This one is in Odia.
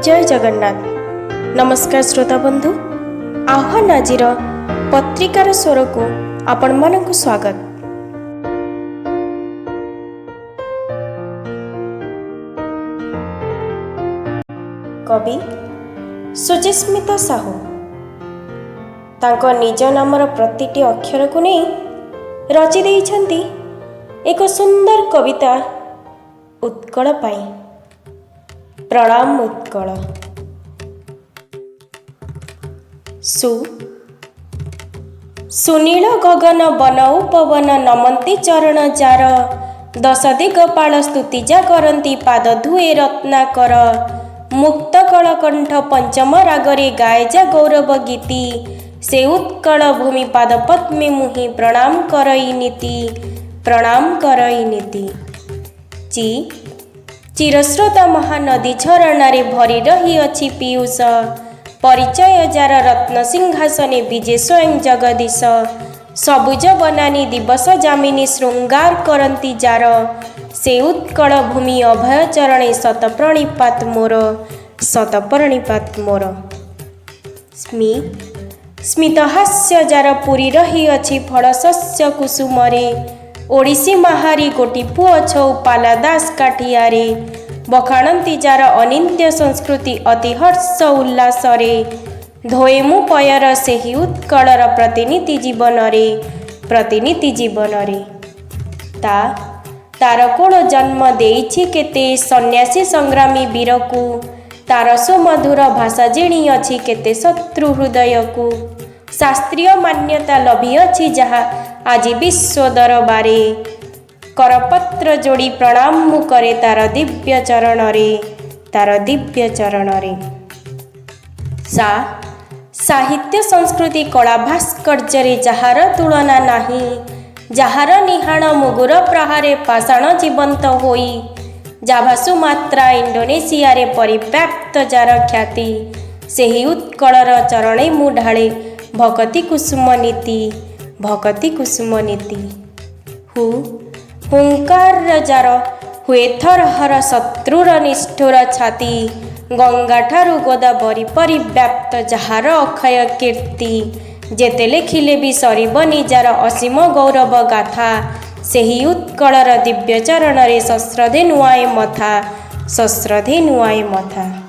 ଜୟ ଜଗନ୍ନାଥ। ନମସ୍କାର ଶ୍ରୋତା ବନ୍ଧୁ, ଆହ୍ୱାନ ଆଜିର ପତ୍ରିକାର ସ୍ୱରକୁ ଆପଣମାନଙ୍କୁ ସ୍ୱାଗତ। କବି ସୁଚିସ୍ମିତା ସାହୁ ତାଙ୍କ ନିଜ ନାମର ପ୍ରତିଟି ଅକ୍ଷରକୁ ନେଇ ରଚି ଦେଇଛନ୍ତି ଏକ ସୁନ୍ଦର କବିତା ଉତ୍କଳ ପାଇଁ। ପ୍ରଣାମ ଉତ୍କଳ। ସୁ ସୁନୀଳ ଗଗନ ବନ ଉପବନ ନମନ୍ତି ଚରଣ ଯାର, ଦଶ ଦିଗପାଳ ସ୍ତୁତି ଯା କରନ୍ତି ପାଦ ଧୁଏ ରତ୍ନାକର। ମୁକ୍ତ କଳକଣ୍ଠ ପଞ୍ଚମ ରାଗରେ ଗାଏ ଯା ଗୌରବ ଗୀତି, ସେ ଉତ୍କଳ ଭୂମି ପାଦ ପଦ୍ମେ ମୁହିଁ ପ୍ରଣାମ କରଇ ନୀତି, ପ୍ରଣାମ କରଇ ନୀତି। ଚି ଚିରସ୍ରୋତା ମହାନଦୀ ଝରଣାରେ ଭରି ରହିଅଛି ପୀୟୂଷ, ପରିଚୟ ଯାର ରତ୍ନ ସିଂହାସନେ ବିଜେ ସ୍ୱୟଂ ଜଗଦୀଶ। ସବୁଜ ବନାନୀ ଦିବସ ଯାମିନୀ ଶୃଙ୍ଗାର କରନ୍ତି ଯାର, ସେ ଉତ୍କଳ ଭୂମି ଅଭୟ ଚରଣେ ଶତ ପ୍ରଣିପାତ ମୋର, ଶତ ପ୍ରଣିପାତ ମୋର। ସ୍ମି ସ୍ମିତହାସ୍ୟ ଯାର ପୁରୀ ରହିଅଛି ଫଳ ଶସ୍ୟ କୁସୁମରେ, ଓଡ଼ିଶୀ ମାହାରୀ ଗୋଟି ପୁଅ ଛଉ ପାଲା ଦାସ କାଠିଆରେ। ବଖାଣନ୍ତି ଯାର ଅନିନ୍ଦ୍ୟ ସଂସ୍କୃତି ଅତି ହର୍ଷ ଉଲ୍ଲାସରେ, ଧୋଏ ମୁଁ ପୟର ସେହି ଉତ୍କଳର ପ୍ରତିନିଧି ଜୀବନରେ, ପ୍ରତିନିଧି ଜୀବନରେ। ତା ତାର କୋଳ ଜନ୍ମ ଦେଇଛି କେତେ ସନ୍ନ୍ୟାସୀ ସଂଗ୍ରାମୀ ବୀରକୁ, ତାର ସୁମଧୁର ଭାଷା ଜିଣିଅଛି କେତେ ଶତ୍ରୁ ହୃଦୟକୁ। ଶାସ୍ତ୍ରୀୟ ମାନ୍ୟତା ଲଭିଅଛି ଯାହା ଆଜି ବିଶ୍ୱ ଦରବାରେ, କରପତ୍ର ଯୋଡ଼ି ପ୍ରଣାମ ମୁଁ କରେ ତାର ଦିବ୍ୟ ଚରଣରେ, ତାର ଦିବ୍ୟ ଚରଣରେ। ସା ସାହିତ୍ୟ ସଂସ୍କୃତି କଳା ଭାସ୍କର୍ଯ୍ୟରେ ଯାହାର ତୁଳନା ନାହିଁ, ଯାହାର ନିହାଣ ମୁଗୁର ପ୍ରହାରେ ପାଷାଣ ଜୀବନ୍ତ ହୋଇ, ଜାଭା ସୁମାତ୍ରା ଇଣ୍ଡୋନେସିଆରେ ପରିବ୍ୟାପ୍ତ ଯାର ଖ୍ୟାତି, ସେହି ଉତ୍କଳର ଚରଣେ ମୁଁ ଢାଳେ ଭକତି କୁସୁମ ନୀତି, ଭକତି କୁସୁମ ନୀତି। ହୁ ହୁଙ୍କାର ଯାର ହୁଏ ଥରହର ଶତ୍ରୁର ନିଷ୍ଠୁର ଛାତି, ଗଙ୍ଗାଠାରୁ ଗୋଦାବରୀ ପରିବ୍ୟାପ୍ତ ଯାହାର ଅକ୍ଷୟ କୀର୍ତ୍ତି, ଯେତେ ଲେଖିଲେ ବି ସରିବନି ଯାର ଅସୀମ ଗୌରବ ଗାଥା, ସେହି ଉତ୍କଳର ଦିବ୍ୟ ଚରଣରେ ସଶ୍ରଦ୍ଧେ ନୁଆଁଏ ମଥା, ସଶ୍ରଦ୍ଧେ ନୁଆଁଏ ମଥା।